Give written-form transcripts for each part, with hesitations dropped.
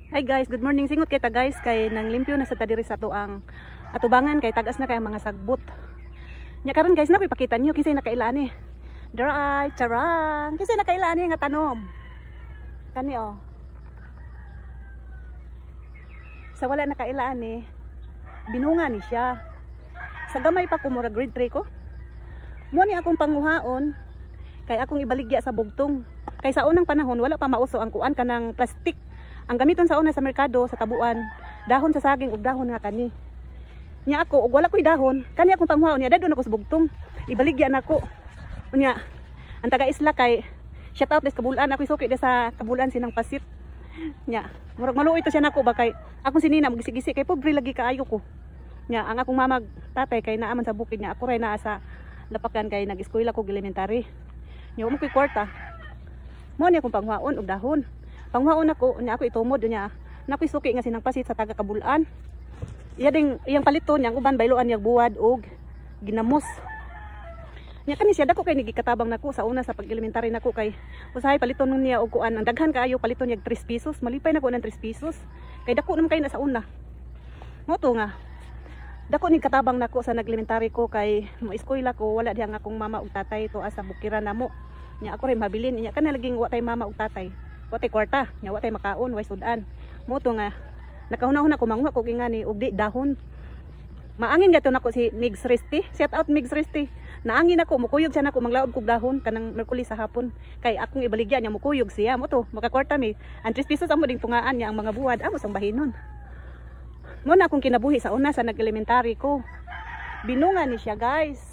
Hi guys, good morning. Singot kita, guys, kay nang limpyo na sa ta diri sa atoang atubangan kay tagas na kay ang mga sagbot. Nya karon, guys, na ko ipakita niyo kinsay nakaila ani. Dry, charang. Kinsay nakaila ani nga tanom. Kani oh. Sa wala nakaila ani, binunga ni siya. Sa gamay pa ko, mura grade 3 ko. Mo ni akong panguhaon kay akong ibaligya sa bugtong. Kay sa unang panahon wala pa mauso ang kuan, kanang plastic. Ang gamiton sa una sa merkado sa tabuan, dahon sa saging ug dahon nga kani. Nya ako og wala ko'y dahon, kani akong panguhaon niya dadon ako sa bugtong. Ibaligya nako. Unya, ang taga isla kay shout out des Kabulan, ako suki des sa Kabulan sinang pasit. Nya, murag maluoy to siya nako ba kay akong sinina magisi-gisi kay pobre lagi kaayo ko. Nya, ang akong mama tatay kay naaman sa bukid niya, ako ray naa sa lapakan kay nag-eskwela ko elementary. Nya mo ko'y kwarta. Mo ni akong panghuaon og dahon. Panghuaon ako, nya ako itumod nya. Nakoy suki nga sinang pasit sa taga Kabulan. Iya ding iyang paliton niyang uban bayloan niya buwad og ginamos. Nya kani siya dako kay nagikatabang nako sa una sa pag-elementary nako kay usahay paliton nun niya og kuan, ang daghan kaayo paliton niya 3 pesos. Malipay nako ng 3 pesos. Kay dako naman kay na sa una. Mo to nga dako ni katabang nako sa nag-elementary ko kay mo eskwela ko, wala diha nga akong mama ug tatay to asa bukiran namo. Nya ako rin mabilin nya kana laging wa tay mama ug tatay. Wa tay kwarta, nya wa tay makaon, way sudan. Mo to nga nakahuna-huna ko manguha ko ngani og di dahon. Maangin gato nako si Migs Risti. Shout out, Migs Risti. Naangin ako, mukuyog siya nako manglaob kog dahon kanang Merkulis sa hapon. Kay akong ibaligya niya mukuyog siya mo to, makakwarta mi. Ang 3 pesos amo ding tungaan niya ang mga buwad amo sang bahinon. Mo na akong kinabuhi sa una sa nag-elementary ko. Binunga ni siya, guys.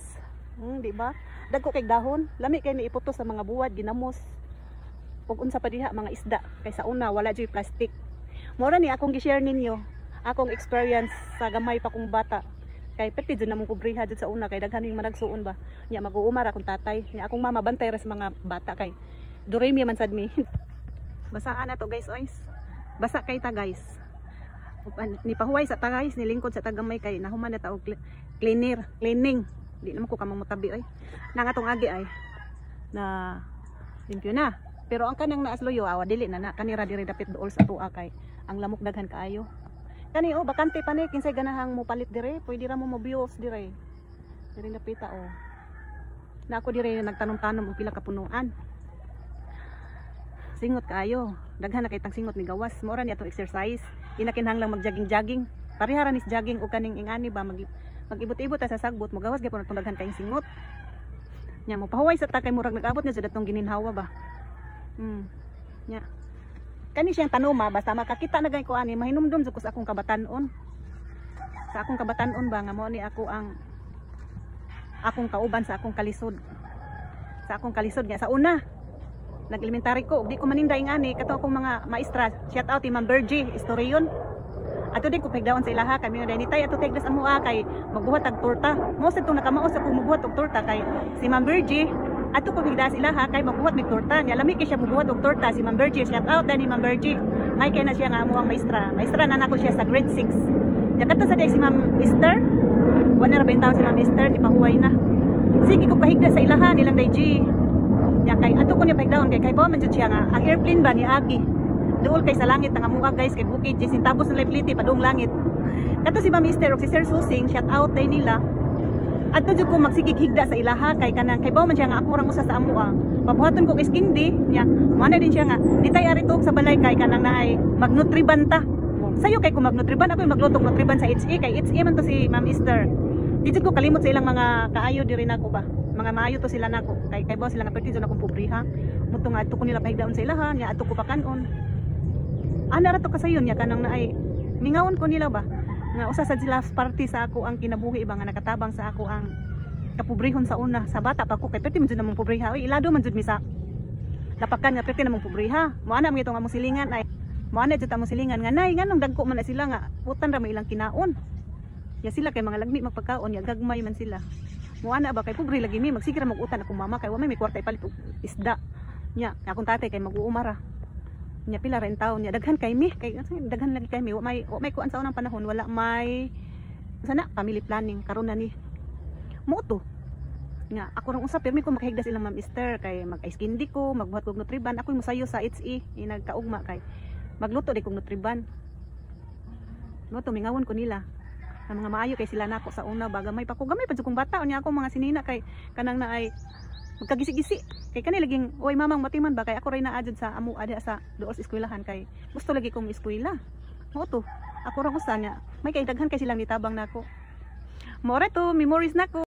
Di ba? Dagko kay dahon, lami kay ni iputo sa mga buwad, ginamos. Ug unsa pa diha, mga isda kay sa una wala joy plastic. Mora ni akong gi-share ninyo akong experience sa gamay pa kong bata. Kay perti jud namong pobriha jud sa una kay daghan yung managsuon ba. Nya mag-uumar akong tatay, nya akong mama bantay ra sa mga bata kay doremi man sad mi. Basaan na to, guys, oys. Basa kay ta, guys. Upan, ni pahuway sa ta, guys, nilingkod sa tagamay kay nahuman na ta og cleaner, cleaning. Di naman ko kamang motabi oy. Na nga tong agi ay na limpyo na. Pero ang kanang naasloyo awa dili na na kanira diri dapit dool sa tuwa kay ang lamok daghan kaayo. Kani oh, bakante pa ni, kinsay ganahang mo palit dire, pwede ra mo mobios dire. Dire napita oh. Na ako dire nagtanom-tanom og pila ka punuan. Singot kaayo. Daghan na kay tang singot ni gawas. Mao ra ni atong exercise. Di na kinahanglang mag-jogging-jogging. Pareha ra ni jogging og kaning ingani ba mag mag-ibot-ibot ta sa sagbot, mogawas gyapon atong daghan kayong singot. Nya mo pahuway sa ta kay murag nag-abot na jud atong gininhawa ba. Nya. Kani siyang tanoma basta makakita na gay ko ani mahinumdum jud ko sa akong kabatan-on. Sa akong kabatan-on ba nga mao ni ako ang akong kauban sa akong kalisod. Sa akong kalisod nga sa una. Nag-elementary ko, ug di ko maninday ngani kato akong mga maestra. Shout out ti Ma'am Bergie Istorion. Ato din ko pigdaon sa ilaha kami nga ni tay ato tigdas amoa kay magbuhat og torta. Mo sad tong nakamaos ako magbuhat og torta kay si Ma'am Bergie ato ko pigdaon sa ilaha kay magbuhat mig torta. Nya lami kay siya magbuhat og torta si Ma'am Bergie. Shout out dani, Ma'am Bergie. May kay na siya nga amo ang maestra. Maestra na nako siya sa grade 6. Nya kadto sa day si Ma'am Esther. Wala ra ba si Ma'am Esther, di pahuway na. Sige ko pahigda sa ilaha nilang day G. Nya kay ato ko niya pahigdaon kay ba man jud siya nga ang airplane ba ni agi. Duol kay sa langit ang amuha, guys, kay bukid jisin tapos ng lipliti padung langit. Kato si Ma'am Esther ug si Sir Susing, shout out day nila. Adto jud ko magsigig higda sa ilaha kay kanang kay ba man siya nga ako rang usa sa amuha. Pabuhaton ko kay skindi nya. Mo na din siya nga ditay ari sa balay kay kanang naay magnutriban ta. Sayo kay ko magnutriban, ako magluto og nutriban sa HE kay HE man to si Ma'am Esther. Di jud ko kalimot sa ilang mga kaayo diri nako ba. Mga maayo to sila nako kay kay ba sila nga perti jud akong pobriha. Muto nga adto ko nila pahigdaon sa ilaha nya adto ko pakanon. Ana ra to kasayon nya kanang naay mingawon ko nila ba nga usa sad sila party sa ako ang kinabuhi ba nga nakatabang sa ako ang kapobrehon sa una sa bata pa ko kay perti man jud namong pobreha oy, ilado man jud mi sa lapakan nga perti namong pobreha. Mo ana man nga among silingan ay mo ana jud among silingan nga nay nganong dagko man na sila nga utan ra may ilang kinaon ya sila kay mga lagmi magpagkaon ya gagmay man sila. Mo ana ba kay pobre lagi mi, magsige ra mag-utan akong mama kay wa may kwarta ipalit og isda nya akong tatay kay mag-uumara nya pila rin taon nya daghan kay mi kay daghan lagi kay mi, wa may kuan sa unang panahon, wala may sana family planning karon na ni. Mo to nga ako rang usa pirmi ko makahigda silang Ma'am Esther kay mag ice candy ko, magbuhat kog nutriban, ako mosayo sa HE inagkaugma kay Magluto di kong Nutribun. No, tumingawon ko nila. Ang mga maayo kay sila nako sa una ba, gamay pa ko, gamay pa jud kong bata. Unya ako mga sinina kay kanang na ay magkagisi-gisi kay kani laging, "Oy mamang, matiman ba?" Kay ako ray naa jud sa amo ada sa duol sa eskwelahan kay gusto lagi kong eskwela. Mao to, ako ra usa niya may kay daghan kay silang nitabang nako. Mao ra to memories nako.